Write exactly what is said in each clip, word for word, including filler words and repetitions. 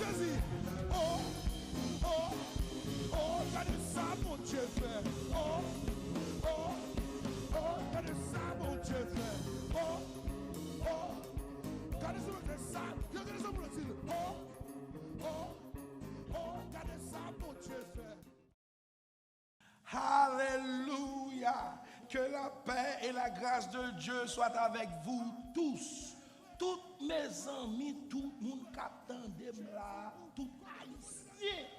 Di, oh, oh, oh, gade sa Bondye fè. Oh, oh, oh, gade sa Bondye fè. Oh, oh, gade sa Bondye fè. Sa, yo gade sa Bondye fè. Oh, oh, oh, gade sa Bondye fè. Alléluia. Que la paix et la grâce de Dieu soient avec vous tous. Tout mezanmi, tout moun k ap tande m la, tout Ayisyen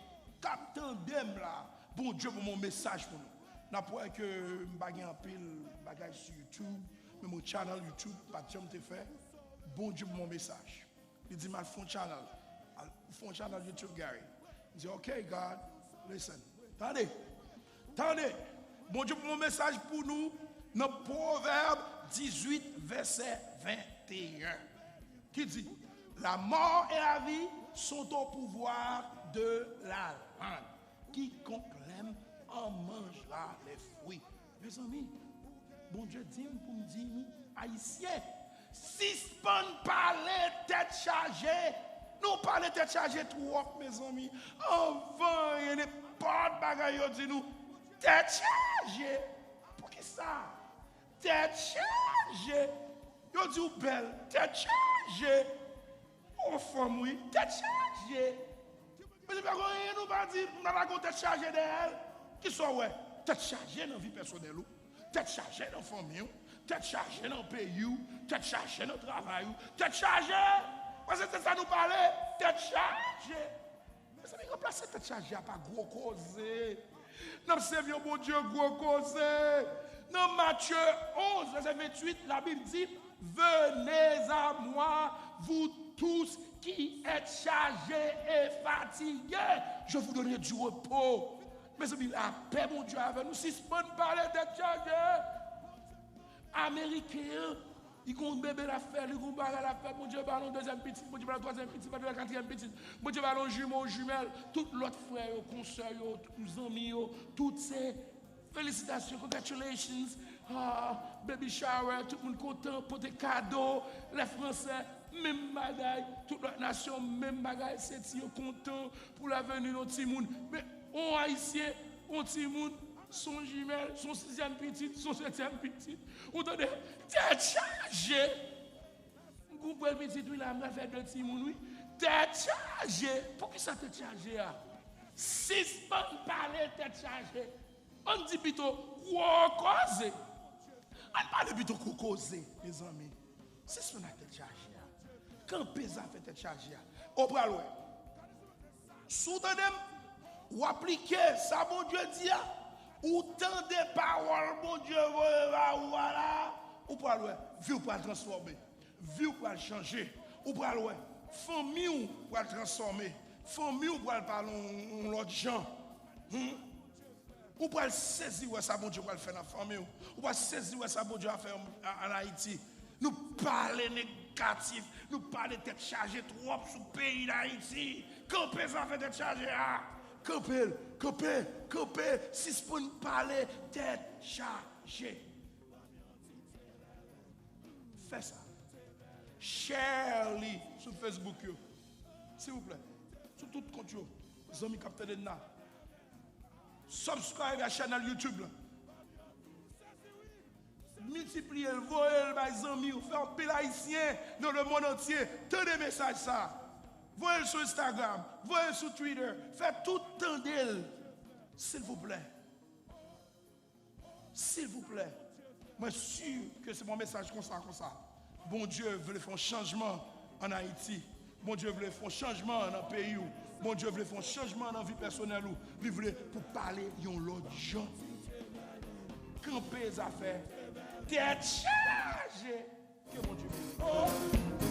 k ap tande m la, Bondye ban m yon mesaj pou nou. N ap wè ke m pa gen anpil bagay sou YouTube, men mon channel YouTube pa t janm te fè. Bondye ban m yon mesaj. Li di m al fè yon channel. Al fè yon channel YouTube, Gary. M di, "Ok, God, listen." Tande. Tande. Bondye ban m yon mesaj pou nou nan Pwovèb dizuit, vèsè venteyen, ki di, "La mort et la vie sont au pouvoir de la langue. Quiconque l'aime en mangera les fruits." Mezanmi, Bondye di m pou m di nou, Ayisyen, sispann pale tèt chaje. Nou pale tèt chaje twòp, mezanmi. Anvan, e nenpòt bagay yo di nou, tèt chaje. Poukisa? Tèt chaje. Yo di w bèl, tèt chaje. Ou fanm, wi, tèt chaje. Mezanmi, pa gen anyen nou pa di, nou pa gen tèt chaje dèyè l. Kisa w wè? Tèt chaje nan vi pèsonèl ou. Tèt chaje nan fanmi w. Tèt chaje nan peyi w. Tèt chaje nan travay ou. Tèt chaje! Paske se sa nou pale. Tèt chaje! Mezanmi, ranplase tèt chaje a pa gwo koze. N ap sèvi yon Bondye gwo koze. Nan Matye onz, vèsè venntuit, Labib di, "Venez à moi, vous tous qui êtes chargés et fatigués, je vous donnerai du repos." Mezanmi, lapè Bondye avè nou, sispann pale tèt chaje. Ameriken an, li gon bebe l ap fè, li gon bagay l ap fè, Bondye ba l yon dezyèm pitit, Bondye ba l yon twazyèm pitit, Bondye ba l yon katriyèm pitit, Bondye ba l yon jimo, yon jimèl, tout lòt frè yo, konsè yo, tout zanmi yo, tout se felisitasyon, congratulations, ah, baby shower, tout moun kontan, pote kado, lè fransè, menm bagay, tout lòt nasyon, menm bagay, se ti yo kontan pou laveni yon timoun. Men, yon Ayisyen, yon timoun, se yon jimèl, se yon sizyèm pitit, se yon setyèm pitit. Ou tande? Tèt chaje! M gon premye pitit, wi, la, m pral fè de timoun, wi. Tèt chaje! Poukisa tèt chaje a? Sispann pale tèt chaje! Ann di pito gwo koze! Ann pale pito gwo koze, mezanmi. Sispann ak tèt chaje a. Kanpe zafè tèt chaje a. Ou pral wè. Si w tande m, w aplike sa Bondye di a, ou tande pawòl Bondye voye ba ou a la, ou pral wè, vi w pral transfòme, vi w pral chanje, ou pral wè, fanmi w pral transfòme, fanmi w pral pale yon, yon lòt jan. Hmm? Ou pral sezi wè sa Bondye pral fè nan fanmi w. Ou pral sezi wè sa Bondye va fè an, an, an Ayiti. Nou pale negatif, nou pale tèt chaje twòp sou peyi Dayiti. Kanpe zafè tèt chaje a. Kanpe l, kanpe, kanpe. Sispann pale tèt chaje. Fè sa. Share li sou Facebook yo. Silvouplè. Sou tout kont yo. Zanmi k ap tande n nan. Subscribe a channel YouTube la. Miltipliye l, voye l bay zanmi w, fè anpil Ayisyen nan lemonn antye tande mesaj sa. Voye l sou Instagram, voye l sou Twitter, fè tout tande l. Silvouplè. Silvouplè. Mwen si ke se yon mesaj konsa, konsa. Bondye vle fè yon chanjman an Ayiti. Bondye vle fè yon chanjman nan peyi w. Bondye vle fè yon chanjman nan vi pèsonèl ou. Li vle pou pale yon lòt jan. Kanpe zafè tèt chaje. Ke Bondye beni. Oh.